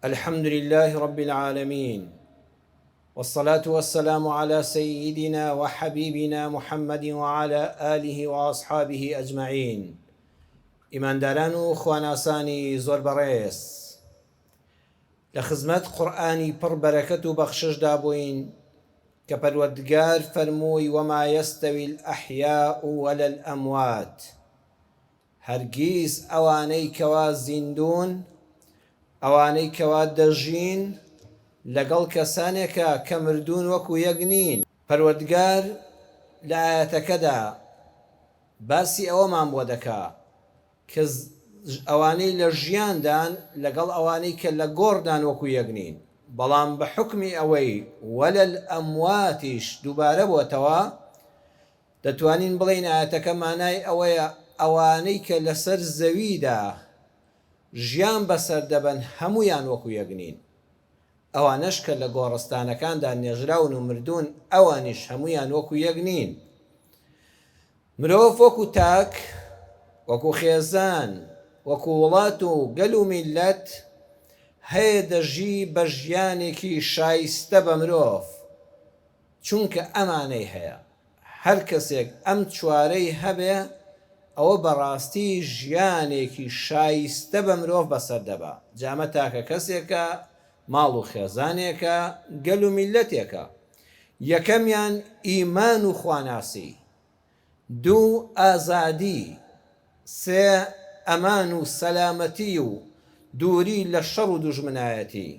الحمد لله رب العالمین والصلاة والسلام علی سیدنا وحبیبنا محمد وعلی آله وأصحابه اجمعین ئیمانداران و خواناسانی زۆر بەڕێز لە خزمەت قورئانی پڕ بەرەکەت و بەخششدا بووین کە پەروەردگار فەرمووی وما یستوی الأحیاء ولا الأموات هەرگیز ئەوانەی کەوا زیندوون، ئەوانەی کەوا دەژین، لەگەڵ کەسانێکا کە مردوون وەکو یەک نین. پەروەردگار لە ئایەتەکەدا باسی ئەوەمان بۆ دەکا کە ئەوانەی لە ژیاندان لەگەڵ ئەوانەی کە لە گۆڕدان وەکو یەک نین، بەڵام بە حوکمی ئەوەی ولا الاموات یش دووبارە بۆتەوە، دەتوانین بڵێین ئایەتەکە مانای ئەوەیە ئەوانەی کە لەسەر زەویدا ژیان بەسەر دەبەن هەموویان وەکو یەک نین، ئەوانەش کە لە گۆڕستانەکاندا نێژراون و مردوون ئەوانیش هەموویان وەکو یەک نین. مرۆڤ وەکو تاک، وەکو خێزان، وەکو وڵات و گەل و میللەت هەیە دەژی بە ژیانێکی شایستە بە مرۆڤ، چونکە ئەمانەی هەیە. هەر کەسێک ئەم چوارەی هەبێ ئەوە بەڕاستی ژیانێکی شایستە بە مرۆڤ بەسەر دەبا، جا ئەمە تاکە کەسێکە، ماڵ و خێزانێکە، گەل و میللەتێکە. یەکەمیان ئیمان و خواناسی، دوو ئازادی، سێ ئەمان و سەلامەتی و دووری لە شەڕ و دوژمنایەتی،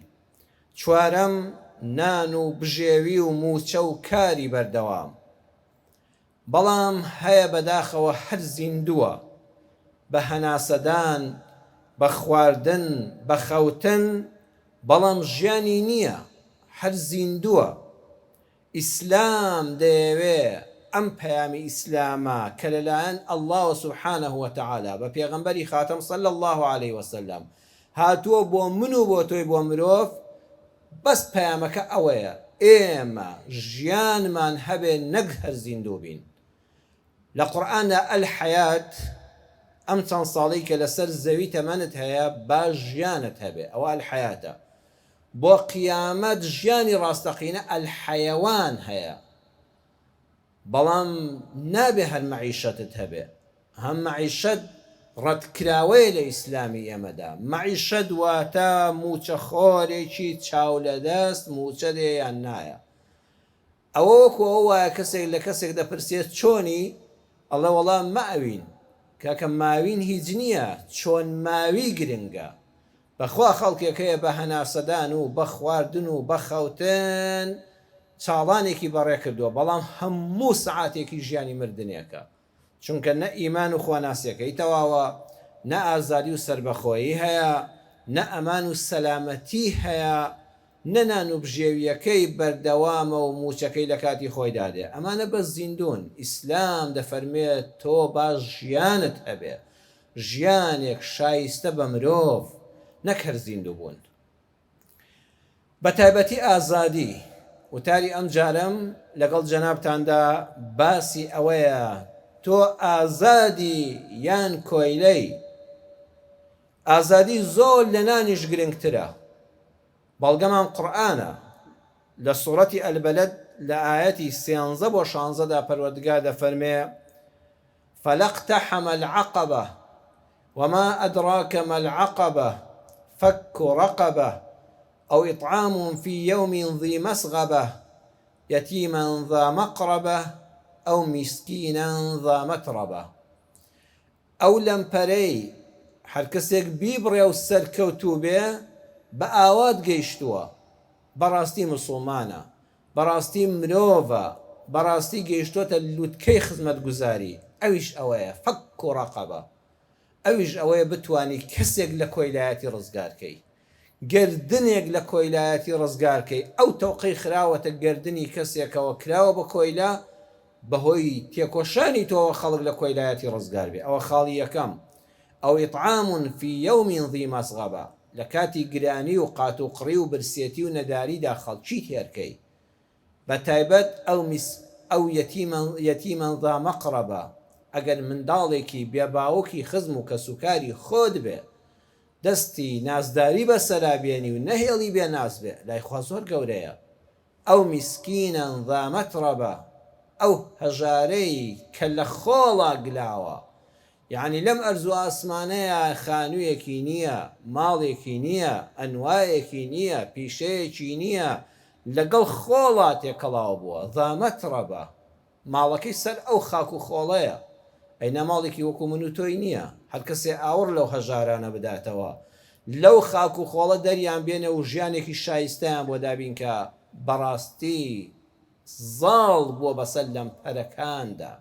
چوارەم، نان و بژێوی و مووچە و کاری بەردەوام. بەڵام هەیە بەداخەوە هەر زیندووە، بە هەناسەدان، بە خواردن، بە خەوتن، بەڵام ژیانی نییە، هەر زیندووە. ئیسلام دەیەوێ ئەم پەیامی ئیسلامە کە لەلایەن اللە سبحانە وتعالی بە پێغەمبەری خاتەم صلی اللە علیە وسلم هاتووە بۆ من و بۆ تۆی بۆ مرۆڤ بەس پەیامەکە ئەوەیە ئێمە ژیانمان هەبێ نەک هەر زیندوو بین لە قورئاندا الحیات ئەم چەند ساڵەی کە لەسەر زەوی تەمەنت هەیە با ژیانت هەبێ ئەوە الحیاتە بۆ قیامەت ژیانی ڕاستەقینە الحیوان هەیە بەڵام نابێ هەر مەعیشەتت هەبێ هەم مەعیشەت ڕەتکراوەیە لە ئیسلامی ئێمەدا مەعیشەت واتە موچەخۆرێکی چاو لەدەست موچە دێ یان نایە ئەوە وەکو ئەوە وایە کەسێک لە کەسێک دەپرسێت چۆنی ئەڵێ وەڵا ماوین کاکە ماوین هیچ نییە چۆن ماوی گرنگە بەخوا خەڵکێک هەیە بە هەناسەدان و بە خواردن و بە خەوتن چاڵانێکی بەڕێ کردووە بەڵام هەموو سەعاتێکی ژیانی مردنێکە چونکە نە ئیمان و خواناسیەکەی تەواوە نە ئازادی و سەربەخۆیی هەیە نە ئەمان و سەلامەتی هەیە نە نان و بژێویەکەی بەردەوامە و موچەکەی لە کاتی خۆیدا دێ ئەمانە بەس زیندوون ئیسلام دەفەرموێت تۆ با ژیانت هەبێ ژیانێک شایستە بە مرۆڤ نەک هەر زیندوو بوون. بە تایبەتی ئازادی. وتاری ئەم جارەم لەگەڵ جەنابتاندا باسی ئەوەیە تۆ ئازادی یان کۆیلەی؟ ئازادی زۆر لە نانیش گرنگترە. بەڵگەمان قورئانە. لە سوڕەتی البلد لە ئایەتی سێنزە بۆ شانزەدا پەروەردگار دەفەرمێ، فلا اقتحم العقبە وما ادراک ما العقبە فک رقبە او اطعام فی یوم ذی مسغبە یتیما ذا مقربە او مسکینا ذا متربە ئەو لەمپەرەی هەرکەسێک بیبڕێ و سەرکەوتوو بێ بە ئاوات گەیشتووە بەڕاستی موسوڵمانە بەڕاستی مرۆڤە بەڕاستی گەیشتۆتە لوتکەی خزمەتگوزاری ئەویش ئەوەیە فک رقبە ئەویش ئەوەیە بتوانی کەسێک لە کۆیلایەتی ڕزگارکەی گەردنێک لە کۆیلایەتی ڕزگارکەی ئەو تەوقەی خراوەتە گەردنی کەسێکەوە کراوە بە کۆیلە بەهۆی تێکۆشانی تۆوە خەڵک لە کۆیلایەتی ڕزگار بێ ئەوە خاڵی یەکەم او اطعام فی یوم ذی مسغبە لە کاتی گرانی و قاتوقڕی و برسێتی و نەداریدا خەڵکی تێرکەی بە تایبەت او مس او یتیما یتیما ذا مقربە ئەگەر منداڵێکی بێ باوکی خزم و کەسوکاری خۆت بێ. دەستی نازداری بەسەرا بێنی و نەهێڵی بێ ناز بێ لای خوا زۆر گەورەیە. ئەو مسکینا ذا متربە، ئەو هەژارەی کە لە خۆڵا گلاوە، یەعنی لەم ئەرز و ئاسمانەیا خانوویەکی نییە، ماڵێکی نییە، ئەنوایەکی نییە، پیشەیەکی نییە، لەگەڵ خۆڵا تێکەڵاو بووە، ذا متربە، ماڵەکەی سەر ئەو خاک و خۆڵەیە، ئەینا ماڵێکی وەکو من و تۆی نییە، هەر کەسێ ئاوڕ لەو هەژارانە بداتەوە، لەو خاک و خۆڵە دەریان بێنێ و ژیانێکی شایستەیان بۆ دابین کا، بەڕاستی زاڵ بووە بەسەر لەمپەرەکاندا.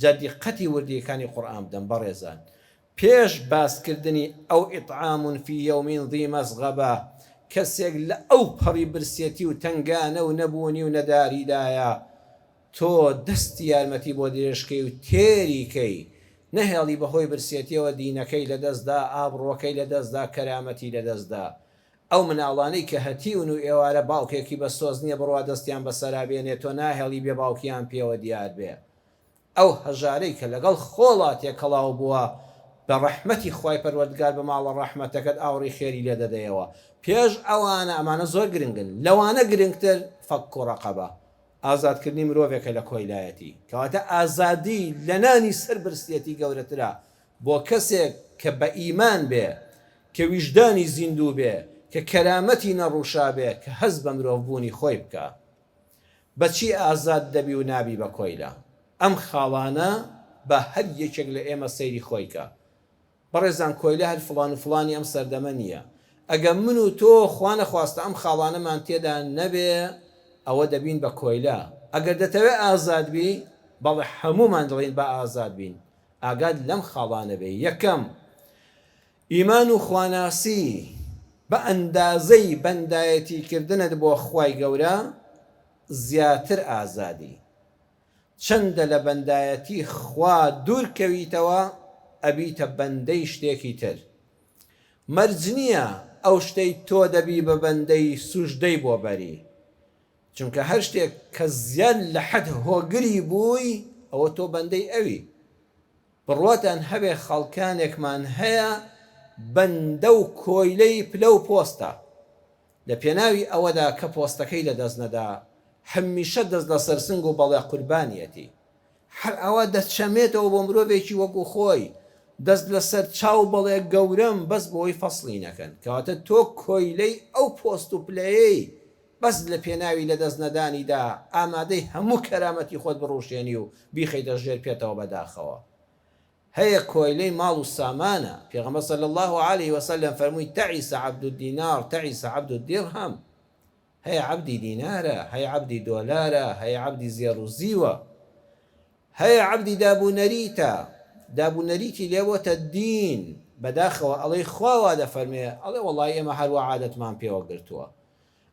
جا دیقەتی وردییەکانی قورئان بدەن بەڕێزان، پێش باسکردنی ئەو اطعام فی یوم ذی مسغبە، کەسێک لە ئەو پەڕی برسێتی و تەنگانە و نەبوونی و نەداریدایە، تۆ دەستی یارمەتی بۆ درێژکەی و تێری کەی، نەهێڵی بەهۆی برسێتیەوە دینەکەی لەدەستدا، ئابڕووەکەی لەدەستدا، کەرامەتی لەدەستدا. ئەو مناڵانەی کە هەتیون و ئێوارە باوکێکی بە سۆز نیە بڕوا دەستیان بەسەرا بێنێ تۆ ناهێڵی بێ باوکیان پێوە دیار بێ. ئەو هەژارەی کە لەگەڵ خۆڵا تێکەڵاو بووە بە ڕەحمەتی خوای پەروەردگار بە ماڵە ڕەحمەتەکەت ئاوڕی خێری لێ دەدەیەوە پێش ئەوانە ئەمانە زۆر گرنگن لەوانە گرنگتر فک رقبە ئازادکردنی مرۆڤێکە لە کۆیلایەتی کەواتە ئازادی لە نانی سەر برسیەتی گەورەترە بۆ کەسێک کە بە ئیمان بێ کە ویژدانی زیندوو بێ کە کەرامەتی نەڕوشابێ کە هەست بە مرۆڤبوونی خۆی بکا. بە چی ئازاد دەبی و نابی بە کۆیلە؟ ئەم خاڵانە با هەر یەکێک لە ئێمە سەیری خۆی کا. بەڕێزان کۆیلە هەر فڵان و فڵانی ئەم سەردەمە نییە. ئەگەر من و تۆ خوانەخواستە ئەم خاڵانەمان تێدا نەبێ ئەوە دەبین بە کۆیلە. ئەگەر دەتەوێ ئازاد بی، بەڵێ هەموومان دەڵێین با ئازاد بین، ئاگات لەم خاڵانە بێ. یەکەم، ئیمان و خواناسی بە ئەندازەی بەندایەتی کردنت بۆ خوای گەورە زیاتر ئازادی. چەندە لە بەندایەتی خوا دوور کەویتەوە ئەبیتە بەندەی شتێکی تر. مەرج نییە ئەو شتەی تۆ دەبی بە بەندەی سوژدەی بۆ بەری. چونکە هەر شتێک کە زیاد لە حەد هۆگری بووی ئەوە تۆ بەندەی ئەوی. بڕواتان هەبێ خەڵکانێکمان هەیە بەندە و کۆیلەی پلە و پۆستە، لە پێناوی ئەوەدا کە پۆستەکەی لە دەست نەدا، هەمیشە دەست لە سەر سنگ و بەڵێ قوربانیەتی. هەر ئاوا دەچەمێتەوە بۆ مرۆڤێکی وەکو خۆی، دەست لە سەر چاو بەڵێ گەورەم بەس بۆی فەسڵی نەکەن. کەواتە تۆ کۆیلەی ئەو پۆست و پلەیەی بەس لە پێناوی لەدەست نەدانیدا ئامادەی هەموو کەرامەتی خۆت بڕوشێنی و بیخەیتە ژێر پێتەوە بەداخەوە هەیە کۆیلەی ماڵ و سامانە پێغەمبەر صلی اللە علیه وسلم فەرمووی تعس عبد الدینار تعس عبد الدرهم هەیە عەبدی دینارە هەیە عەبدی دۆلارە هەیە عەبدی زێڕ و زیوە هەیە عەبدی داب و نەریتە داب و نەریتی لێ بۆتە دین بەداخەوە ئەڵێی خوا وا دەفەرمێ ئەڵێ وەڵایی ئێمە هەروا عادەتمان پێوە گرتووە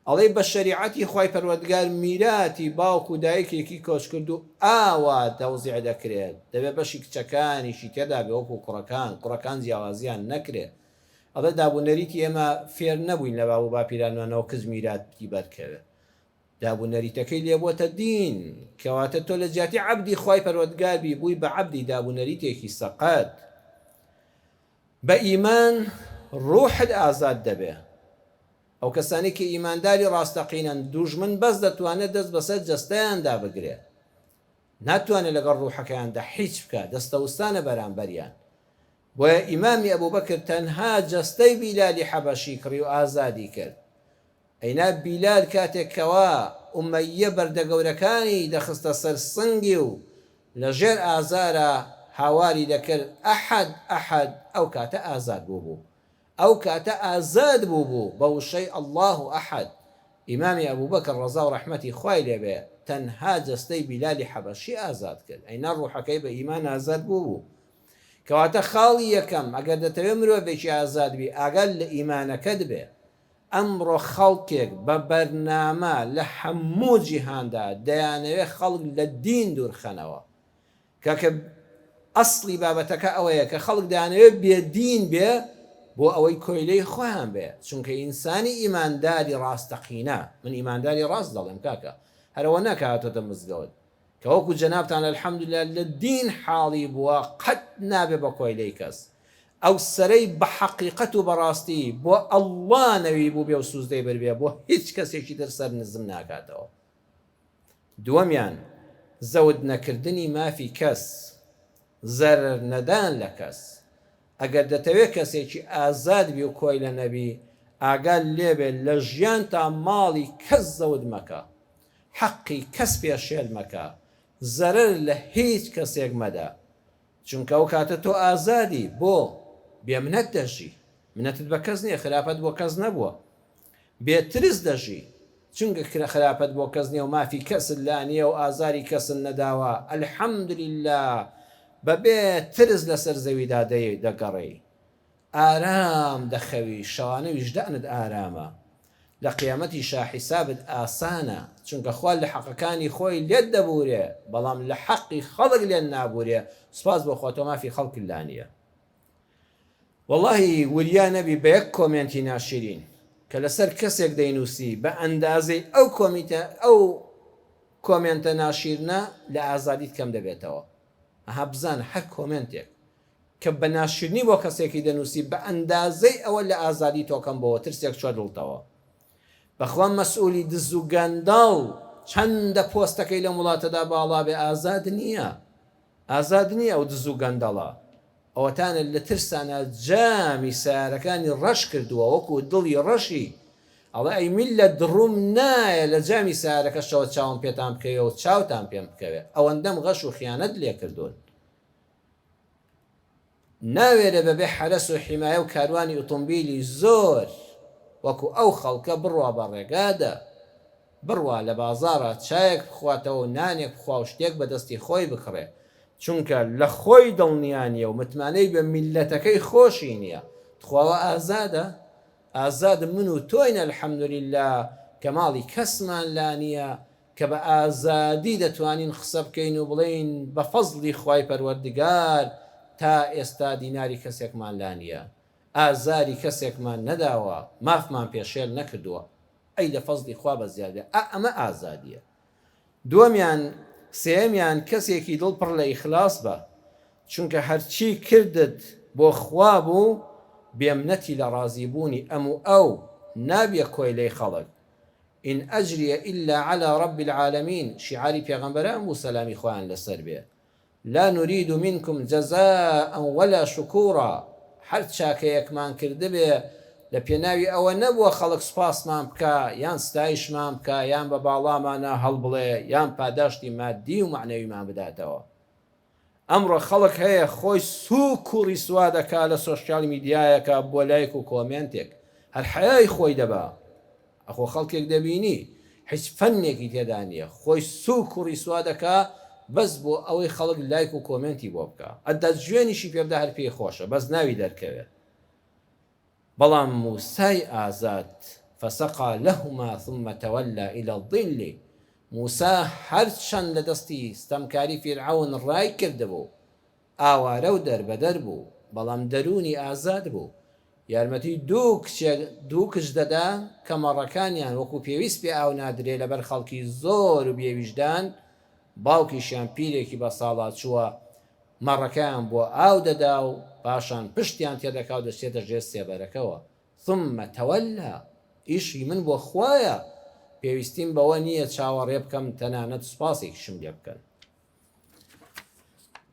ئەڵێی بە شەریعەتی خوای پەروەردگار میراتی باوک و دایکێکی کۆچکردوو ئاوا تەوزیع دەکرێت، دەبێ بەشی کچەکانیشی تێدا بێ وەکو کوڕەکان، کوڕەکان جیاوازیان نەکرێ. ئەڵێ داب و نەریتی ئێمە فێر نەبووین لە باب و باپیرانمانەوە کچ میراتی بەرکەوێ. داب و نەریتەکەی لێ بۆتە دین. کەواتە تۆ لە جیاتی عەبدی خوای پەروەردگار بی بووی بە عەبدی داب و نەریتێکی سەقەت. بە ئیمان ڕوحت ئازاد دەبێ. ئەو کەسانەی کە ئیمانداری ڕاستەقینەن، دوژمن بەس دەتوانێت دەست بەسەر جەستەیاندا بگرێت، ناتوانێت لەگەڵ ڕوحەکەیاندا حیچ بکات، دەستەوستانە بەرامبەریان. بۆیە ئیمامی ئەبوبەکر تەنها جەستەی بیلالی حەبەشی کڕی و ئازادی کرد. ئەینا بیلال کاتێک کەوا ئومەییە بەردە گەورەکانی دەخستە سەر سنگی و لە ژێر ئازارا هاواری دەکرد ئەحەد ئەحەد ئەو کاتە ئازاد بووبوو. ئەو کاتە ئازاد بووبوو بە وشەی اللە احد، ئیمامی ئەبوبەکر ڕەزا و ڕەحمەتی خوای لێ بێ تەنها جەستەی بیلالی حەبەشی ئازاد کرد ئەینا ڕوحەکەی بە ئیمان ئازاد بووبوو. کەواتە خاڵی یەکەم ئەگەر دەتەوێ مرۆڤێکی ئازاد بی ئاگات لە ئیمانەکەت بێ. ئەمڕۆ خەڵکێک بە بەرنامە لە هەموو جیهاندا دەیانەوێ خەڵک لە دین دوورخەنەوە. کاکە ئەسڵی بابەتەکە ئەوەیە کە خەڵک دەیانەوێت بێ دین بێ بۆ ئەوەی کۆیلەی خۆیان بێ چونکە ئینسانی ئیمانداری ڕاستەقینە من ئیمانداری ڕاست دەڵێم کاکە هەرەوە ناکە هاتۆتە مزگەوت کە وەکو جەنابتان الحمدللە لە دین حاڵی بووە قەت نابێ بە کۆیلەی کەس. ئەو سەرەی بە حەقیقەت و بەڕاستی بۆ اللە نەوی بووبێ و سوزدەی بردبێ بۆ هیچ کەسێکی تر سەر نزم ناکاتەوە. دووەمیان، زەوت نەکردنی مافی کەس، زەرەر نەدان لە کەس. ئەگەر دەتەوێ کەسێکی ئازاد بی و کۆیلە نەبی، ئاگات لێبێ لە ژیانتا ماڵی کەس زەوت مەکە، حەقی کەس پێشێل مەکە، زەرەر لە هیچ کەسێک مەدە. چونکە ئەو کاتە تۆ ئازادی، بۆ؟ بێ منەت دەژی، منەتت بە کەس نییە، خراپەت بۆ کەس نەبووە. بێ ترس دەژی، چونکە خراپەت بۆ کەس نییە و مافی کەست لا نییە و ئازاری کەست نەداوە، الحمدللە بەبێ ترس لەسەر زەویدا دەگەڕێی. ئارام دەخەوی، شەوانە ویژدانت ئارامە. لە قیامەتیشا حیسابت ئاسانە، چونکە خوا لە حەقەکانی خۆی لێت دەبورێ، بەڵام لە حەقی خەڵک لێت نابورێ، سوپاس بۆ خوا تۆ مافی خەڵکت لا نییە. وەڵاهی وریا نەبی بە یەک کۆمێنتی ناشرین کە لەسەر کەسێک دەینوسی بە ئەندازەی ئەو کۆمیتە ئەو کۆمێنتە ناشیرنە لە ئازادیت کەم دەبێتەوە ئەها بزانە هەر کۆمێنتێک کە بە ناشرینی بۆ کەسێکی دەنوسی بە ئەندازەی ئەوە لە ئازادی تۆ کەم بۆوە ترسێک چوە دڵتەوە بەخوا مەسئولی دز و گەندەڵ چەندە پۆستەکەی لەم وڵاتەدا باڵا بێ ئازاد نیە ئازاد نیە ئەو دز و گەندەڵە ئەوەتانە لە ترسانا جامی سەیارەکانی ڕەش کردووە وەکو دڵی ڕەشی ئەڵێ ئەی میللەت ڕووم نایە لە جامی سەیارەکەشەوە چاوم پێتان بکەوێ و چاوتان پێم بکەوێ ئەوەندەم غەش و خیانەت لێکردوون ناوێرێ بەبێ حەرەس و حیمایە و کاروانی ئوتومبیلی زۆر وەکو ئەو خەڵکە بڕوا بە ڕێگادا بڕوا لە بازاڕا چایەک بخواتەوە و نانێک بخوا و شتێک بە دەستی خۆی بکڕێ چونکە لە خۆی دڵنیا نیە و متمانەی بە میللەتەکەی خۆشی نیە تخوا وا ئازادە؟ ئازاد من و تۆین الحمدللە کە ماڵی کەسمان لا نیە کە بە ئازادی دەتوانین قسە بکەین و بڵێین بە فەزڵی خوای پەروەردگار تا ئێستا دیناری کەسێکمان لا نیە ئازاری کەسێکمان نەداوە مافمان پێشێل نەکردووە ئەی لە فەزڵی خوا بە زیاد بێ ئا ئەمە ئازادیە دووەمیان سێیەمیان کەسێکی دڵ پڕ لە ئیخلاص بە چونکە هەرچی کردت بۆ خوا بوو بێمنەتی لە ڕازی بوونی ئەم و ئەو نابیە کۆیلەی خەڵک ان اجری الا علی رب العالمین شیعاری پێغەمبەران بوو سەلامی خوایان لەسەر بێ لا نرید منکم جزاء ولا شکورا هەر چاکەیەکمان کردبێ لە پێناوی ئەوە نەبووە خەڵک سوپاسمان بکا یان ستایشمان بکا یان بە باڵامانا هەڵبڵێ یان پاداشتی مادی و مەعنەویمان بداتەوە. ئەمڕۆ خەڵک هەیە خۆی سوک و ڕیسوا دەکا لە سۆشیال میدیایەکا بۆ لایک و کۆمێنتێک هەر حەیای خۆی دەبا ئەخۆ خەڵکێک دەبینی حیچ فەنێکی تێدا نیە خۆی سوک و ڕیسوا دەکا بەس بۆ ئەوەی خەڵک لایک و کۆمێنتی بۆ بکا ئەدا جوێنیشی پێ بدا هەر پێی خۆشە بەس ناوی دەرکەوێ بەڵام موسای ئازاد، فسقی لهما ثم تولی الی الظل، موسا هەرچەند لە دەستی ستەمکاری فیرعەون ڕای کردبوو، ئاوارە و دەربەدەر بوو، بەڵام دەروونی ئازاد بوو، یارمەتی دوو کچێک دوو کچ دەدا کە مەڕەکانیان وەکو پێویست پێ ئاو نادرێ لەبەر خەڵکی زۆر و بێویژدان، باوکیشیان پیرێکی بەساڵاچووە، مەڕەکەیان بۆ ئاو دەدا و پاشان پشتیان تێدەکا و دەچێتە ژێر سێبەرەکەوە، ثم تولى، ئیشی من بۆ خوایە، پێویستیم بەوە نییە چاوەڕێ بکەم تەنانەت سوپاسێکیشم لێ بکەن.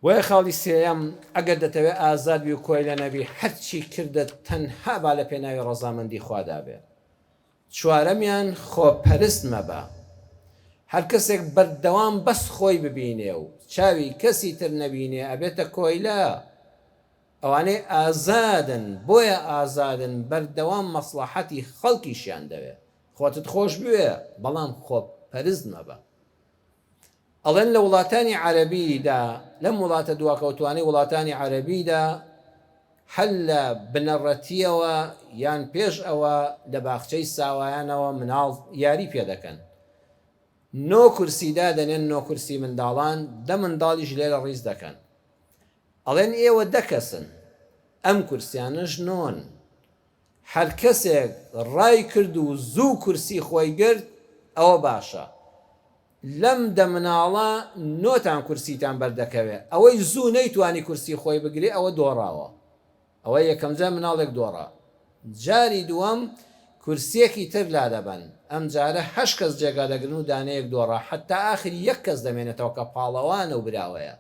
بۆیە خاڵی سێیەم، ئەگەر دەتەوێ ئازاد بی و کۆیلە نەبی، هەرچی کردت تەنها با لە پێناوی ڕەزامەندی خوادا بێ. چوارەمیان خۆپەرست مەبە، هەرکەسێک بەردەوام بەس خۆی ببینێ و چاوی کەسی تر نەبینێ ئەبێتە کۆیلە، ئەوانەی ئازادن بۆیە ئازادن بەردەوام مەسڵەحەتی خەڵکیشیان دەوێ، خۆتت خۆش بوێ بەڵام خۆپەرست مەبە. ئەڵێن لە وڵاتانی عەرەبی دا، لەم وڵاتە دواکەوتوانەی وڵاتانی عەرەبی دا، هەر لە بنەڕەتییەوە یان پێش ئەوە لە باخچەی ساوایانەوە مناڵ یاری پێ دەکەن. نۆ کورسی دادەنێن، نۆ کورسی منداڵان، دە منداڵیش لێرە ڕیز دەکەن. ئەڵێن ئێوە دە کەسن، ئەم کورسیانەش نۆن. هەر کەسێک ڕای کرد و زوو کورسی خۆی گرت، ئەوە باشە. لەم دە مناڵە نۆتان کورسیتان بەردەکەوێ ئەوەی زوو نەیتوانی کورسی خۆی بگرێ ئەوە دۆڕاوە. ئەوە یەکەمجار مناڵێک دۆڕا. جاری دووەم کورسیەکی تر لادەبەن، ئەمجارە هەشت کەس جێگا دەگرن و دانەیەک دۆڕا، حەتا ئاخر یەک کەس دەمێنێتەوە کە پاڵەوانە و براوەیە.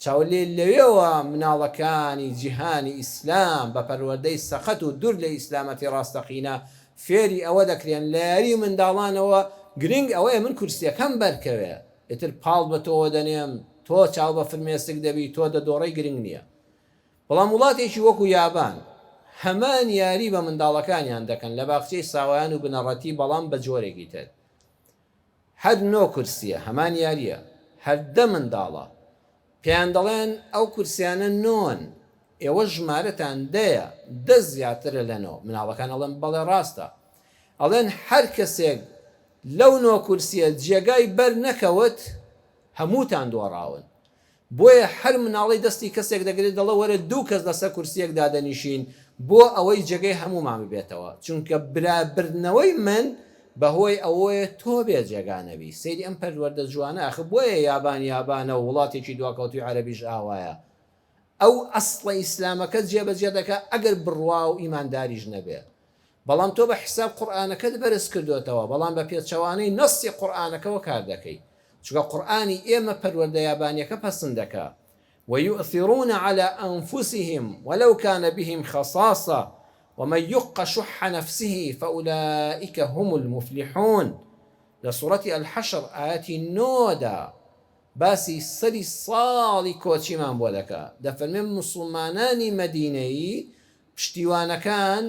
چاو لێ لەوێوە مناڵەکانی جیهانی ئیسلام بە پەروەردەی سەقەت و دوور لە ئیسلامەتی ڕاستەقینە فێری ئەوە دەکرێن لە یاری منداڵانەوە گرنگ ئەوەیە من کورسیەکەم بەرکەوێ ئیتر پاڵ بە تۆوە دەنێم تۆ چاو بە فرمێسک دەبی تۆ دەدۆڕێی گرنگ نیە بەڵام وڵاتێکی وەکو یابان هەمان یاری بە منداڵەکانیان دەکەن لە باخچەی ساوایان و بنەڕەتی بەڵام بە جۆرێکی تر هەر نۆ کورسیە هەمان یاریە هەر دە منداڵە پێیان دەڵێن ئەو کورسیانە نۆن ئێوە ژمارەتان دەیە دە زیاترە لە نۆ مناڵەکان ئەڵێن بەڵێ ڕاستە ئەڵێن هەر کەسێک لەو نۆ کورسیە جێگای بەر نەکەوت هەمووتان دۆڕاون بۆیە هەر مناڵەی دەستی کەسێک دەگرێت دەڵێ وەرە دوو کەس لەسەر کورسیەک دادەنیشین بۆ ئەوەی جێگەی هەموومان ببێتەوە چونکە برا بردنەوەی من بەهۆی ئەوەیە تۆ بێ جێگا نەبی سەیری ئەم پەروەردە جوانە ئاخر بۆیە یابان یابانە و وڵاتێکی دواکەوتوی عەرەبیش ئاوایە ئەو ئەسڵە ئیسلامەکە جێبەجێ دەکا ئەگەر بڕوا و ئیمانداریش نەبێ بەڵام تۆ بە حساب قورئانەکەت بەرز کردۆتەوە بەڵام بە پێچەوانەی نەسی قورئانەکەوە کار دەکەی چونکە قورئانی ئێمە پەروەردە یابانیەکە پەسند دەکا ویؤثرون علی انفسهم ولو کان بهم خصاصە ومن یوق شح نفسه فاولئک هم المفلحون لە سوڕەتی الحشر ئایەتی نۆ دا باسی سەری ساڵی کۆچیمان بۆ دەکا دەفەرمێ موسڵمانانی مەدینەیی پشتیوانەکان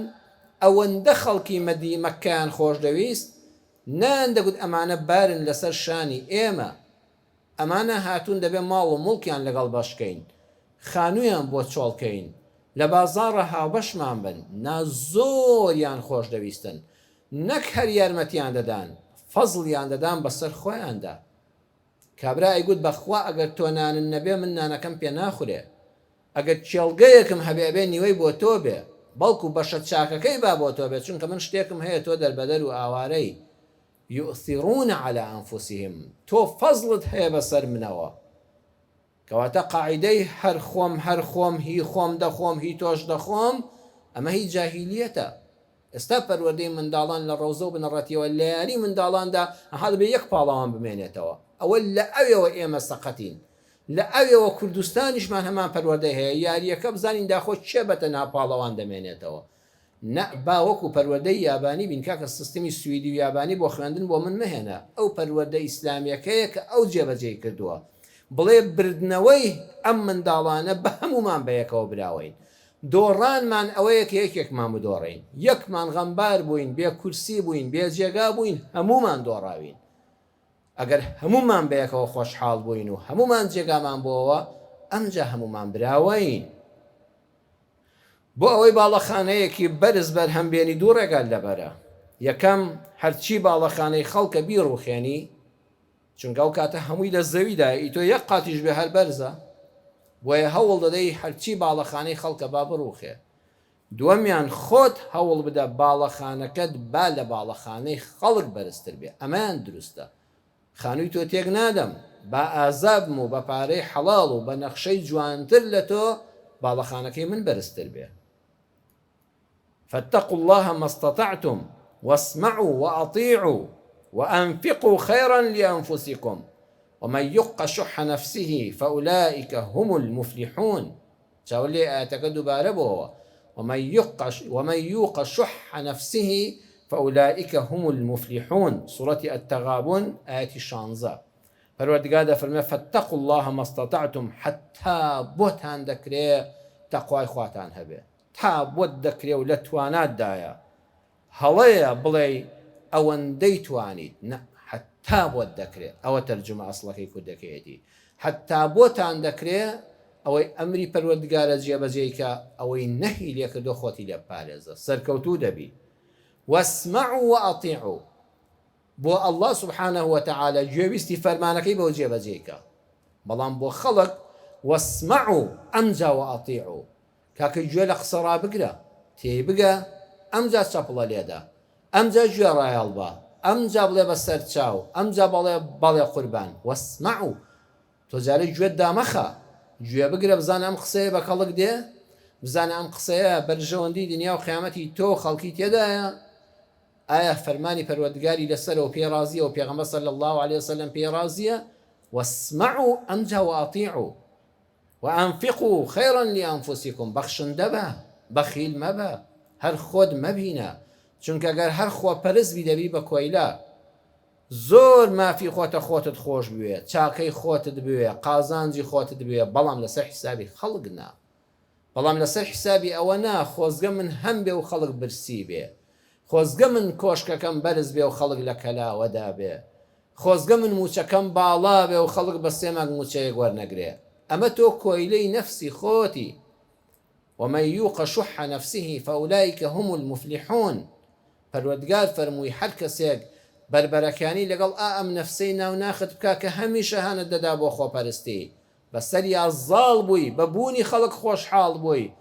ئەوەندە خەڵکی مەدی مەککەیان خۆش دەویست نەیان دەگوت ئەمانە بارن لەسەر شانی ئێمە ئەمانە هاتوون دەبێ ماڵ و موڵکیان لەگەڵ بەش کەین خانوویان بۆ چۆڵ کەین لە بازاڕا هاوبەشمان بن نا زۆریان خۆش دەویستن نەک هەر یارمەتیان دەدان فەزڵیان دەدان بەسەر خۆیاندا کابرا ئەیگوت بەخوا ئەگەر تۆ نانت نەبێ من نانەکەم پێ ناخورێ ئەگەر کێڵگەیەکم هەبێ ئەبێ نیوەی بۆ تۆ بێ بەڵکو بەشە چاکەکەی با بۆ تۆ بێ چونکە من شتێکم هەیە تۆ دەربەدەر و ئاوارەی یوثرون علی انفسهم تۆ فەزڵت هەیە بەسەر منەوە کەواتە قاعیدەی هەر خۆم هەر خۆم هی خۆم دەخۆم هی تۆش دەخۆم ئەمە هی جاهیلیەتە ئێستا پەروەردەی منداڵان لە ڕەوزە و بنەڕەتیەوە لە یاری منداڵاندا ئەها دەبێ یەک پاڵەوان بمێنێتەوە ئەوە لە ئەوێوە ئێمە سەقەتین لە ئەوێوە کوردستانیشمان هەمان پەروەردەی هەیە یاریەکە بزانین داخۆ کێ بەتەنها پاڵەوان دەمێنێتەوە نە با وەکو پەروەردەی یابانی بین کاکە سیستمی سویدی و یابانی بۆ خوێندن بۆ من مەهێنە ئەو پەروەردە ئیسلامیەکەیە کە ئەو جێبەجێی کردووە بڵێ بردنەوەی ئەم منداڵانە بە هەموومان بەیەکەوە براوەین دۆڕانمان ئەوەیە کە یەکێکمان بدۆڕێین یەکمان غەمبار بووین بێ کورسی بووین بێ جێگا بووین هەموومان دۆڕاوین ئەگەر هەموومان بەیەکەوە خۆشحاڵ بووین و هەموومان جێگامان بۆوە ئەمجا هەموومان براوەین. بۆ ئەوەی باڵەخانەیەکی بەرز بەرهەم بێنی دوو ڕێگات لەبەرە، یەکەم، هەرچی باڵەخانەی خەڵکە بیڕوخێنی، چونکە ئەو کاتە هەمووی لە زەویدایە ئی تۆ یەک قاتیش بێ هەر بەرزە، بۆیە هەوڵ دەدەی هەرچی باڵەخانەی خەڵکە با بڕوخێ. دووەمیان خۆت هەوڵ بدە باڵەخانەکەت با لە باڵەخانەی خەڵک بەرزتر بێ، ئەمەیان دروستە. خانووی تۆ تێک نادەم، با ئازا بم و بە پارەی حەڵاڵ و بە نەخشەی جوانتر لە تۆ باڵەخانەکەی من بەرزتر بێ. فاتقوا اللە ما استطعتم واسمعوا وأطیعوا وأنفقوا خیرا لأنفسکم ومن یوق شح نفسه فأولئک هم المفلحون چاو لێ ئایەتەکە دووبارە بۆوە ومن یوق ومن یوق شح نفسه فاولئک هم المفلحون سورەتی التغابن ئایەتی شانزە پەروەردگار دەفەرمێ فاتقوا اللە ما استطعتم حتا بۆتان دەکرێ تەقوای خواتان هەبێ تا بۆت دەکرێ و لە تواناتدایە هەڵەیە بڵێی ئەوەندەی توانیت نا حەتا بۆت دەکرێ ئەوە تەرجومە ئەسڵەکەی کوردەکەیەتی حەتا بۆتان دەکرێ ئەوەی ئەمری پەروەردگارە جێبەجێی کە ئەوەی نەهی لێکردوە خۆتی لێ بپارێزە سەرکەوتوو دەبی واسمعوا وأطیعوا بۆ اللە سبحانە وتعالی گوێویستی فەرمانەکەی بەو جێبەجێی کە بەڵام بۆ خەڵک واسمعوا ئەمجا وأطیعوا کاکە گوێ لە قسە ڕابگرە، تێی بگە، ئەمجا چەپڵە لێدە، ئەمجا گوێ ڕایەڵ بە، ئەمجا بڵێ بە سەر چاو، ئەمجا بەڵێ بەڵێ قوربان، واسمعوا، تۆ جارێ گوێت دامەخە، گوێ بگرە بزانە ئەم قسەیە بە کەڵک دێ؟ بزانە ئەم قسەیە بەرژەوەندی دنیا و قیامەتی تۆ و خەڵکی تێدایە؟ ئایا فەرمانی پەروەردگاری لەسەرە و پێی ڕازیە و پێغەمبەر صلی اللە علیە وسلم پێی ڕازیە؟ واسمعوا ئەمجا وأطیعوا وأنفقوا خیرا لأنفسکم بەخشندە بە، بەخیل مەبە، هەر خۆت مەبینە، چونکە گەر هەر خۆپەرست بی دەبی بە کۆیلە. زۆر مافی خۆتە خۆتت خۆش بوێ، چاکەی خۆتت بوێ، قازانجی خۆتت بوێ، بەڵام لەسەر حیسابی خەڵک نا. بەڵام لەسەر حیسابی ئەوە نا خۆزگە من هەم بێ و خەڵک برسی بێ. خۆزگە من کۆشکەکەم بەرز بێ و خەڵک لە کەلاوەدا بێ. خۆزگە من مووچەکەم باڵا بێ و خەڵک بە سێ مانگ مووچەیەک وەرنەگرێ. ئەمە تۆ کۆیلەی نەفسی خۆتی. ومن یوق شح نفسه فاولئک هم المفلحون پەروەردگار فەرمووی هەر کەسێک بەربەرەکانی لەگەڵ ئا ئەم نەفسەی ناو ناخت بکا کە هەمیشە هانت دەدا بۆ خۆپەرستی بەسەریا زاڵ بووی بە بوونی خەڵک خۆشحاڵ بووی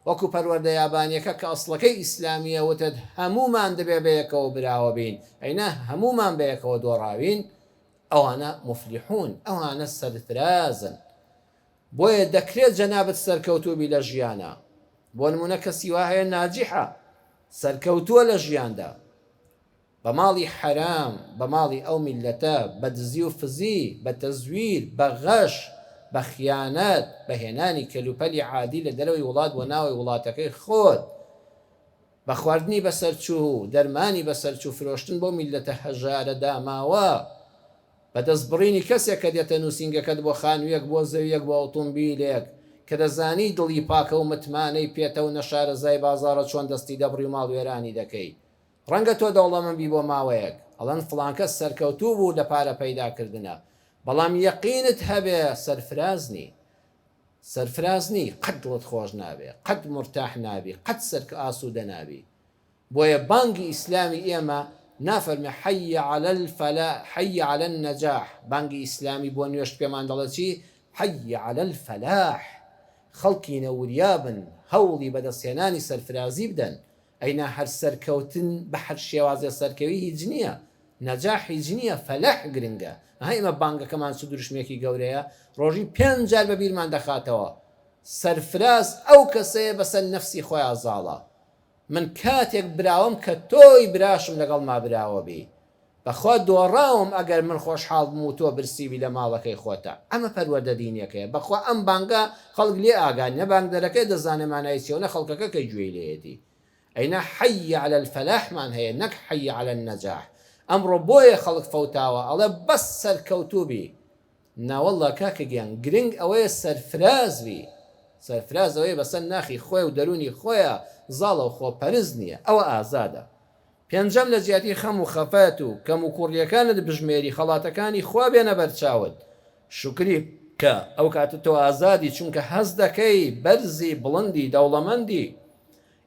وەکو پەروەردە یابانیەکە کە ئەسڵەکەی ئیسلامیە وتت هەموومان دەبێ بەیەکەوە براوە بین ئەینا هەموومان بەیەکەوە دۆڕاوین ئەوانە مفلحون ئەوانە سەرفرازن بۆیە دەکرێت جەنابت سەرکەوتوو بی لە ژیانا بۆ نمونە کەسی وا هەیە ناجیحە سەرکەوتووە لە ژیاندا بە ماڵی حەرام بە ماڵی ئەو میللەتە بە دزی و فزی بە تەزویر بە غەش بە خیانەت بە هێنانی کەلوپەلی عادی لە دەرەوەی وڵات بۆ ناوەی وڵاتەکەی خۆت بە خواردنی بەسەرچوو و دەرمانی بەسەرچوو فرۆشتن بەو میللەتە هەژارە داماوە بە دەست بڕینی کەسێک کە دێتە نووسینگەکەت بۆ خانوویەک، بۆ زەوییەک، بۆ ئۆتۆمبیلێک، کە دەزانی دڵی پاکە و متمانەی پێتە و نەشارەزای بازاڕە چۆن دەستی دەبڕی و ماڵوێرانی دەکەی. ڕەنگە تۆ دەوڵەمەند بی بۆ ماوەیەک، ئەڵێن فڵانکەس سەرکەوتوو بوو لە پارە پەیدا کردنا، بەڵام یەقینت هەبێ سەرفراز نی. سەرفراز نی، قەت دڵت خۆش نابێ، قەت مورتاح نابی، قەت سەرک ئاسوودە نابی. بۆیە بانگی ئیسلامی ئێمە نافەرمێ حی علی الفلاح حی علی النجاح بانگی ئیسلامی بۆ نوێژ پێمان دەڵێ چی حی علی الفلاح خەڵکینە وریا بن هەوڵی بەدەستهێنانی سەرفرازی بدەن ئەینا هەر سەرکەوتن بە هەر شێوازێ سەرکەوی هیچ نییە نەجاح هیچ نییە فەلاح گرنگە ئەها ئێمە بانگەکەمان چ دروشمێکی گەورەیە ڕۆژی پێنج جار بە بیرمان دەخاتەوە سەرفراز ئەو کەسەیە بەسەر نەفسی خۆیا زاڵە من کاتێک براوەم کە تۆی براشم لەگەڵما براوە بی. بەخوا دۆڕاوم ئەگەر من خۆشحاڵ بم و تۆ برسی بی لە ماڵەکەی خۆتا. ئەمە پەروەردە دینیەکەیە. بەخوا ئەم بانگە خەڵک لێ ئاگا نە بانگدەرەکەی دەزانێ مانای چیە و نە خەڵکەکە کە گوێی لێیەتی. ئەینا حی علی الفلاح مان هەیە نەک حی علی النجاح. ئەمڕۆ بۆیە خەڵک فەوتاوە ئەڵێ بەس سەرکەوتوو بی. ناوەڵا کاکە گیان گرنگ ئەوەیە سەرفراز بی سەرفراز ئەوەیە بەسەر ناخی خۆی و دەرونی خۆیا زاڵە و خۆپەرست نیە ئەوە ئازادە پێنجەم لە جیاتی خەم و خەفەت و کەم و کوڕیەکانت بژمێری خەڵاتەکانی خوا بێنە بەرچاوت شوکری بکە ئەو کاتە تۆ ئازادی چونکە هەست دەکەی بەرزی بڵندی دەوڵەمەندی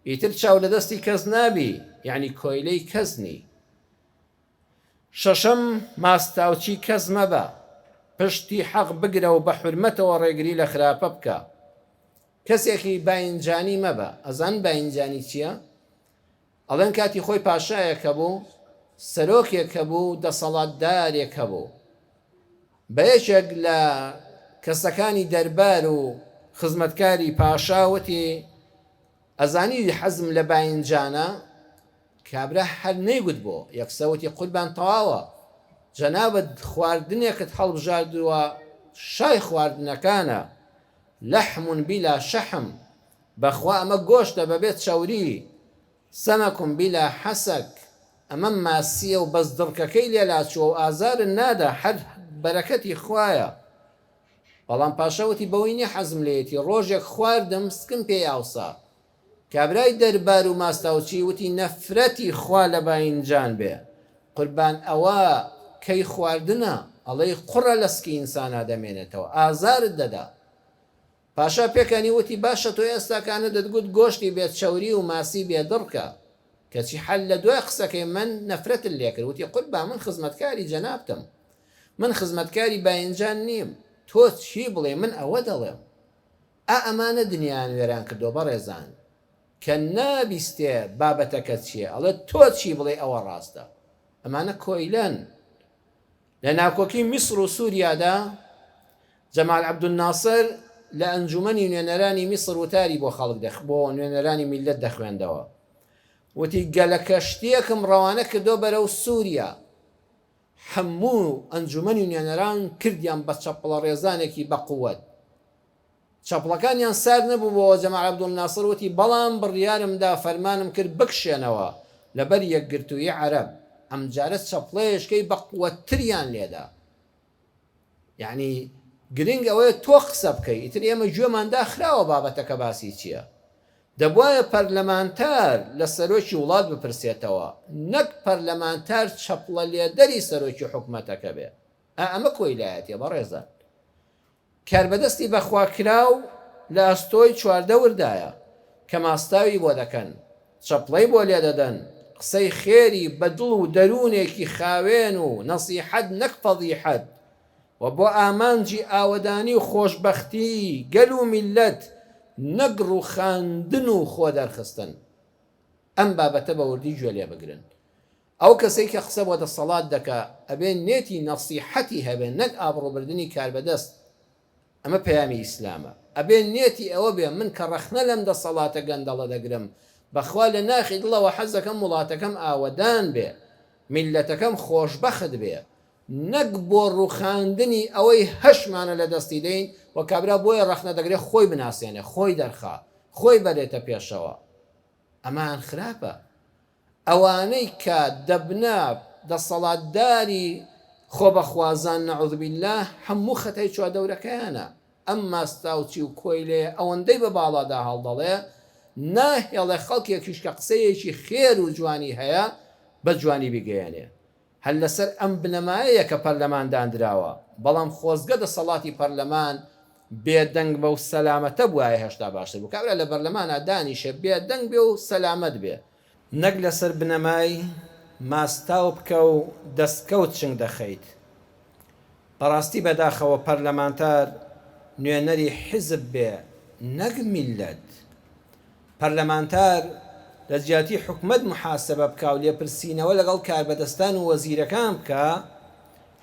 ئیتر چاو لەدەستی کەس نابی یەعنی کۆیلەی کەس نی. شەشەم، ماستاوچی کەس مەبە، پشتی حەق بگرە و بە حورمەتەوە ڕێگری لە خراپە بکە. کەسێکی باینجانی مەبە، ئەزانن باینجانی چییە؟ ئەڵێن کاتی خۆی پاشایەک هەبوو، سەرۆکێک هەبوو، دەسەڵاتدارێک هەبوو. بە یەکێک لە کەسەکانی دەربار و خزمەتکاری پاشا وتی، ئەزانی حەزم لە باینجانە؟ کابرا هەر نەیگوت بۆ، یەکسەر وتی قوربان تەواوە، جەنابت خواردنێکت هەڵبژاردووە شای خواردنەکانە، لحم بلا شحم، بەخوا ئەمە گۆشتە بەبێ چەوری، سمک بلا حسک، ئەمە ماسییە و بەس دڕکەکەی لێ لاچووە و ئازارت نادا، هەر بەرەکەتی خوایە. بەڵام پاشا وتی بەوەی نیە حەزم لێیەتی، ڕۆژێک خواردم سکم پێی ئاوسا. کابرای دەربار و ماستاوچی وتی نەفرەتی خوا لە باینجان بێ قوربان ئەوە کەی خواردنە ئەڵێی قوڕە لە سکی ئینسانا دەمێنێتەوە ئازارت دەدا پاشا پێکەنی وتی باشە تۆ ئێستاکانە دەتگوت گۆشتی بێ چەوری و ماسی بێ دڕکە کەچی حەل لە دوای قسەکەی من نەفرەتت لێکرد وتی قوربان من خزمەتکاری جەنابتم من خزمەتکاری باینجان نیم تۆ چی بڵێی من ئەوە دەڵێم ئا ئەمانە دنیایان وێران کردوە بەڕێزان کە نابیستێ بابەتەکە چیە ئەڵێ تۆ چی بڵێی ئەوە ڕاستە ئەمانە کۆیلەن لە ناکۆکی میسر و سوریادا جەمال عەبدولناسر لە ئەنجومەنی نوێنەرانی میسر وتاری بۆ خەڵک دەخ بۆ نوێنەرانی میللەت دەخوێندەوە وتی گەلە کەشتیەکم ڕەوانە کردوە بەرەو سوریا هەموو ئەنجومەنی نوێنەران کردیان بە چەپڵە ڕێزانێکی بەقوەت چەپڵەکانیان سارد نەبووبۆوە، جەمال عەبدولناسر وتی، بەڵام بڕیارم دا فەرمانم کرد بکشێنەوە لەبەر یەکگرتوویی عەرەب، ئەمجارە چەپڵەیەشکەی بەقوەتتریان لێدا. یەعنی گرنگ ئەوەیە تۆ قسە بکەی، ئیتر ئێمە گوێمان داخراوە بابەتەکە باسی چییە. دەبوایە پەرلەمانتار لە سەرۆکی وڵات بپرسێتەوە، نەک پەرلەمانتار چەپڵە لێدەری سەرۆکی حکومەتەکە بێ. ئا ئەمە کۆیلایەتیە بەڕێزان. کاربەدەستی بەخواکراو لە ئەستۆی چواردەوردایە، کە ماستاوی بۆ دەکەن، چەپڵەی بۆ لێدەدەن، قسەی خێری بە دڵ و دەروونێکی خاوێن و نەسیحەت نەک فەزیحەت و بۆ ئامانجی ئاوەدانی و خۆشبەختیی گەل و میللەت نەک ڕووخاندن و خۆدەرخستن. ئەم بابەتە بە وردی گوێ لێبگرن. ئەو کەسەی کە قسە بۆ دەسەڵات دەکا ئەبێ نێتی نەسیحەتی هەبێ نەک ئابڕوبردنی کاربەدەست ئەمە پەیامی ئیسلامە ئەبێ نێتی ئەوە بێ من کە ڕەخنە لەم دەسەڵاتە گەندەڵە دەگرم بەخوا لە ناخی دڵەوە حەزەکەم وڵاتەکەم ئاوەدان بێ میللەتەکەم خۆشبەخت بێ نەک بۆ ڕوخاندنی ئەوەی هەشمانە لە دەستی دەین و کابرا بۆیە ڕەخنە دەگرێ خۆی بناسێنێ خۆی دەرخا خۆی بەرێتە پێشەوە ئەمان خراپە ئەوانەی کە دەبنە دەسەڵاتداری خۆبەخوازان نعوذ باللە هەموو خەتای چواردەورەکەیانە، ئەم ماستاوچی و کۆیلەیە ئەوەندەی بە باڵادا هەڵدەڵێ ناهێڵێ خەڵکێکیش کە قسەیەکی خێر و جوانی هەیە بە جوانی بیگەیەنێ. هەر لەسەر ئەم بنەمایەیە کە پەرلەمان داندراوە، بەڵام خۆزگە دەسەڵاتی پەرلەمان بێدەنگ بەو سەلامەتە بوایە هێشتا باشتر بوو کابرا لە بەرلەمانا دانیشێ بێدەنگ بێ و سەلامەت بێ، نەک لەسەر بنەمای ماستاو بکە و دەستکەوت چنگ دەخەیت. بەڕاستی بەداخەوە پەرلەمانتار نوێنەری حیزب بێ نەک میللەت. پەرلەمانتار لە جیاتی حکومەت موحاسەبە بکا و لێپرسینەوە لەگەڵ کاربەدەستان و وەزیرەکان بکا،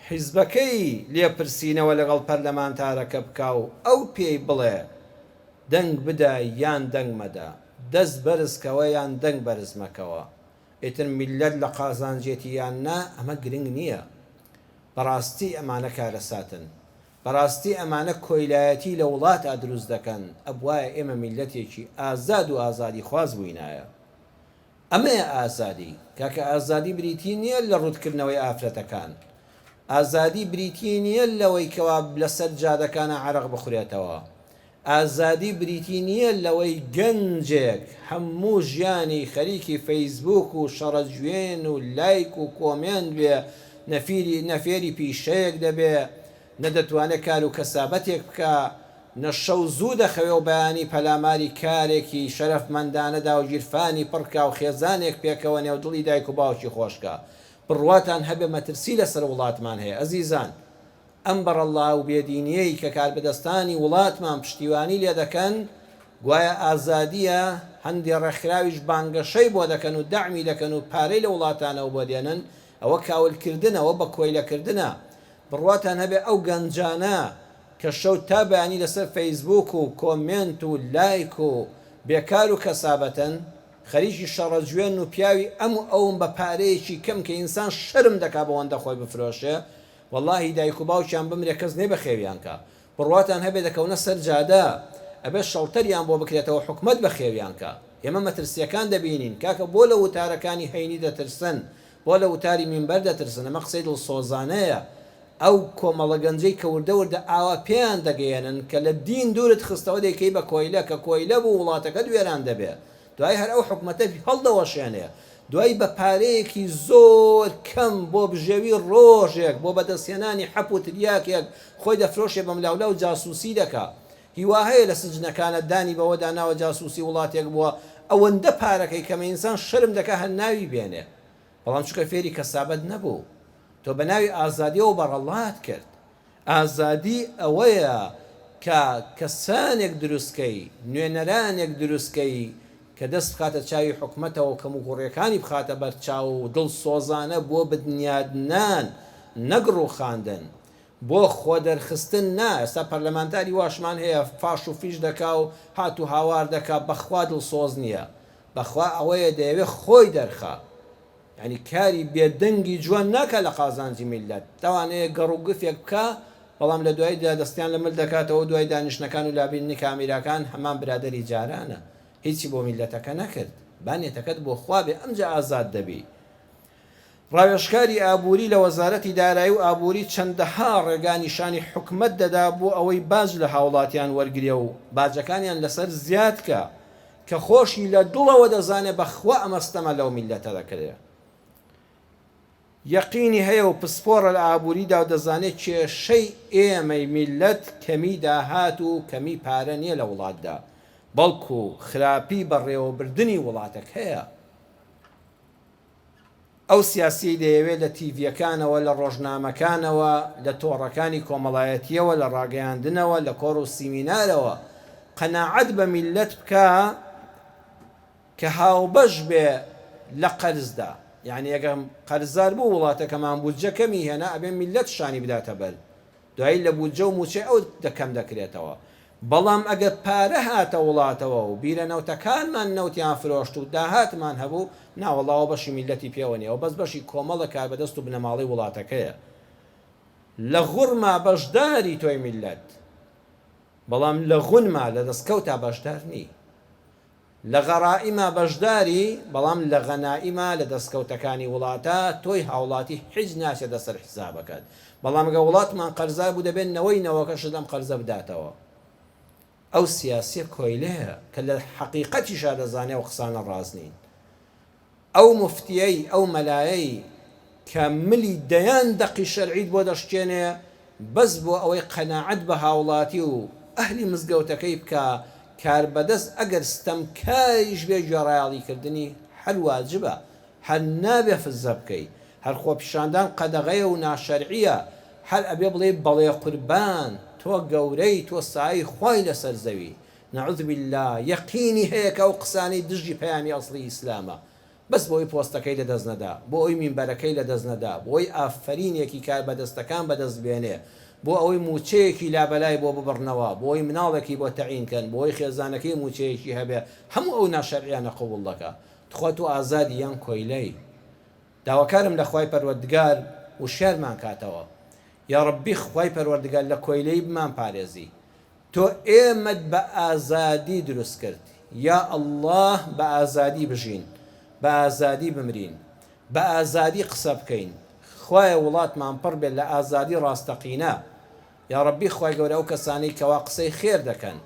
حیزبەکەی لێپرسینەوە لەگەڵ پەرلەمانتارەکە بکا و ئەو پێی بڵێ دەنگ بدە یان دەنگ مەدە، دەست بەرز کەوە یان دەنگ بەرز مەکەوە. ئیتر میللەت لە قازانجێتی یان نا ئەمە گرنگ نییە. بەڕاستی ئەمانە کارەساتن. بەڕاستی ئەمانە کۆیلایەتی لە وڵاتا دروست دەکەن، ئەبوایە ئێمە میللەتێکی ئازاد و ئازادیخواز بووینایە. ئەمەیە ئازادی. کاکە ئازادی بریتی نییە لە ڕووتکردنەوەی ئافرەتەکان. ئازادی بریتی نییە لەوەی کەوا لەسەر جادەکانا عەرەق بخورێتەوە. ئازادی بریتی نییە لەوەی گەنجێک هەموو ژیانی خەریکی فەیسبووک و شەڕەجوێن و لایک و کۆمێنت بێ، نەفیری نە فێری پیشەیەک دەبێ، نە دەتوانێ کار و کەسابەتێک بکا، نە شەو زوو دەخەوێ و بەیانی پەلاماری کارێکی شەرەفمەندانە دا و گیرفانی پڕ کا و خێزانێک پێکەوە نێو دڵی دایک و باوکی خۆش کا. بڕواتان هەبێ مەترسی لەسەر وڵاتمان هەیە ئەزیزان. ئەم بەڕەڵڵا و بێدینیەی کە کاربەدەستانی وڵاتمان پشتیوانی لێدەکەن گوایە ئازادیە، هەندێ ڕێکخراویش بانگەشەی بۆ دەکەن و دەعمی دەکەن و پارەی لە وڵاتانەوە بۆ دێنن، ئەوە کاولکردنە، ئەوە بە کۆیلەکردنە. بڕواتان هەبێ ئەو گەنجانە کە شەو تا بەیانی لەسەر فەیسبووک و کۆمێنت و لایک و بێکار و کەسابەتن، خەریکی شەڕەجوێن و پیاوی ئەم و ئەون بە پارەیەکی کەم کە ئینسان شەرم دەکا بەوەندە خۆی بفرۆشێ، وەڵاهی دایک و باوکیان بمرێ کەس نەی بەخێویان کا بڕواتان هەبێ دەکەونە سەر جادە ئەبێ شەڵتەریان بۆ بکرێتەوە حکومەت بەخێویان کا ئێمە مەترسیەکان دەبینین کاکە بۆ لە وتارەکانی هەینی دەترسن بۆ لە وتاری مینبەر دەترسن ئەمە قسەی دڵسۆزانەیە ئەو کۆمەڵە گەنجەی کە وردە وردە ئاوا پێیان دەگەیەنن کە لە دین دوورت خستەوە دەیکەی بە کۆیلە کە کۆیلە بوو وڵاتەکەت وێران دەبێ دوای هەر ئەو حکومەتە هەڵدەوەشێنێ دوای بە پارەیەکی زۆر کەم بۆ بژێوی ڕۆژێک بۆ بەدەستهێنانی حەپ و تریاکێک خۆی دەفرۆشێ بەملاولا و جاسوسی دەکا هیوا هەیە لە سجنەکانە دانی بەوەدا ناوە جاسوسی وڵاتێک بووە ئەوەندە پارەکەی کەمە ئینسان شەرم دەکا هەر ناوی بێنێ بەڵام چونکە فێری کەسابەت نەبوو تۆ بەناوی ئازادیەوە بەڕەڵات کرد ئازادی ئەوەیە کە کەسانێک دروست کەی، نوێنەرانێک دروست کەی کە دەست بخاتە چاوی حکومەتەوە و کەموکوڕیەکانی بخاتە بەر چاو و دڵسۆزانە بۆ بنیادنان نەک ڕووخاندن. بۆ خۆدەرخستن نا، ئێستا پەرلەمانتاری واشمان هەیە فاش و فیش دەکا و هات و هاوار دەکا، بەخوا دڵسۆز نییە، بەخوا ئەوەیە دەیەوێ خۆی دەرخا، یانی کاری بێ دەنگی جوان ناکا لە قازانجی میللەت، لەوانەیە گەڕ و گفێک بکا، بەڵام لە دواییدا دەستیان لە مل دەکاتەوە و دوای دانیشتنەکان و لابردنی کامیراکان هەمان برادەری جارانە، هیچی بۆ میللەتەکە نەکرد، با نێتەکەت بۆ خوا بێ ئەمجا ئازاد دەبی. ڕاوێژکاری ئابووری لە وەزارەتی دارایی و ئابووری چەندەها ڕێگا نیشانی حکومەت دەدا بۆ ئەوەی باج لە هاوڵاتیان وەرگرێ و باجەکانیان لەسەر زیاد کا کە خۆشی لە دڵەوە دەزانێ بەخوا ئەمە ستەمە لەو میللەتە دەکرێ. یەقینی هەیە و پسپۆڕە لە ئابووریدا و دەزانێ کێشەی ئێمەی میللەت کەمی داهات و کەمی پارە نیە لە وڵاتدا بەڵکو خراپی بەڕێوەبردنی وڵاتەکەیە. ئەو سیاسیەی دەیەوێت لە تیڤیەکانەوە، لە ڕۆژنامەکانەوە، لە تۆڕەکانی کۆمەڵایەتیەوە، لە ڕاگەیاندنەوە، لە کۆڕ و سیمینارەوە قەناعەت بە میللەت بکا کە هاوبەش بێ لە قەرزدا، یانی ئەگەر قەرزار بوو وڵاتەکەمان بودجە کەمی هێنا ئەبێ میللەت شانی بداتە بەر دوایی لە بودجە و موچەی ئەو دە کەم دەکرێتەوە، بەڵام ئەگەر پارە هاتە وڵاتەوە و بیرە نەوتەکانمان نەوتیان فرۆشت و داهاتمان هەبوو، ناوەڵا ئەوە بەشی میللەتی پێوە نیە، ئەوە بەس بەشی کۆمەڵە کاربەدەست و بنەماڵەی وڵاتەکەیە. لە غوڕما بەشداری تۆی میللەت، بەڵام لە غونما، لە دەستکەوتا بەشدار نی. لە غەرائیما بەشداری، بەڵام لە غەنائیما، لە دەستکەوتەکانی وڵاتا، تۆی هاوڵاتی حیچ ناچێتە سەر حیسابەکەت. بەڵام گەر وڵاتمان قەرزار بوو دەبێت نەوەی نەوەکەشت ئەم قەرزە بداتەوە. ئەو سیاسیە کۆیلەیە کە لە حەقیقەتیشا دەزانێ ئەو قسانە ڕاست نین. ئەو موفتیەی، ئەو مەلایەی کە ملی دەیان دەقی شەرعیت بۆ دەشکێنێ بەس بۆ ئەوەی قەناعەت بە هاوڵاتی و ئەهلی مزگەوتەکەی بکا، کاربەدەست ئەگەر ستەمکاریش بێ گوێڕایەڵی کردنی هەر واجبە، هەر نابێ فزە بکەی، هەر خۆپیشاندان قەدەغەیە و ناشەرعیە، هەر ئەبێ بڵێی بەڵێ قوربان، تۆ گەورەی، تۆ سایەی خوای لەسەر زەوی، نعوذ باللە یەقینی هەیە کە ئەو قسانەی دژی پەیامی ئەسڵی ئیسلامە بەس بۆی پۆستەکەی لەدەست نەدا بۆ ئەوی مینبەرەکەی لەدەست نەدا بۆی ئافەرینێکی کاربەدەستەکان بەدەست بێنێ بۆ ئەوەی موچەیەکی لابەلای بۆ ببڕنەوە بۆی مناڵێکی بۆ تەعین کەن بۆی خێزانەکەی موچەیەکی هەبێ هەموو ئەو ناشەرعیانە قبوڵ دەکا تخوا تۆ ئازادی یان کۆیلەی داواکارم لە خوای پەروەردگار وشیارمان کاتەوە یاڕەبی خوای پەروەردگار لە کۆیلەیی بمان پارێزی تۆ ئێمەت بە ئازادی دروست کرد یا اللە بە ئازادی بژین بە ئازادی بمرین بە ئازادی قسە بکەین خوایە وڵاتمان پڕ بێت لە ئازادی ڕاستەقینە یاڕەبی خوای گەورە ئەو کەسانەی کەوا قسەی خێر دەکەن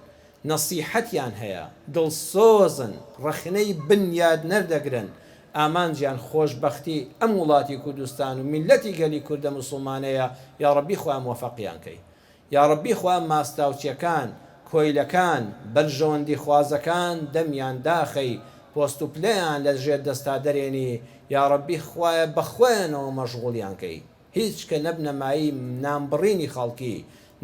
نەسیحەتیان هەیە دڵسۆزن ڕەخنەی بنیادنەر دەگرن ئامانجیان خۆشبەختی ئەم وڵاتی کوردستان و میللەتی گەلی کوردە موسڵمانەیە یاڕەبی خوایە مۆفەقیان کەی یاڕەبی خوا ماستاوچیەکان، کۆیلەکان، بەرژەوەندی خوازەکان دەمیان داخەی، پۆست و پلەیان لە ژێر دەستا دەرێنی، یاڕەبی خوایە بەخۆیانەوە مەشغوڵیان کەی، هیچ کە نەبنە مایەی نانبڕینی خەڵکی،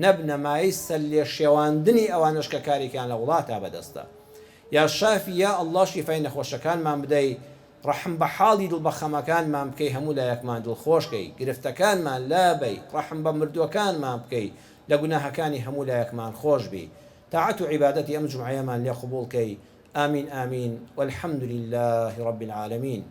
نەبنە مایەی سەرلێشێواندنی ئەوانەش کە کارێکیان لە وڵاتا بەدەستە. یا شافی یا اللە شیفای نەخۆشەکانمان بدەی، ڕەحم بە حاڵی دڵ بە خەمەکانمان بکەی هەموو لایەکمان دڵخۆش کەی گرفتەکانمان لابەی ڕەحم بە مردووەکانمان بکەی لە گوناهەکانی هەموو لایەکمان خۆش بی تاعەت و عیبادەتی ئەم جومعەیەمان لێ قبوڵ کەی آمین آمین والحمد للە رب العالمین.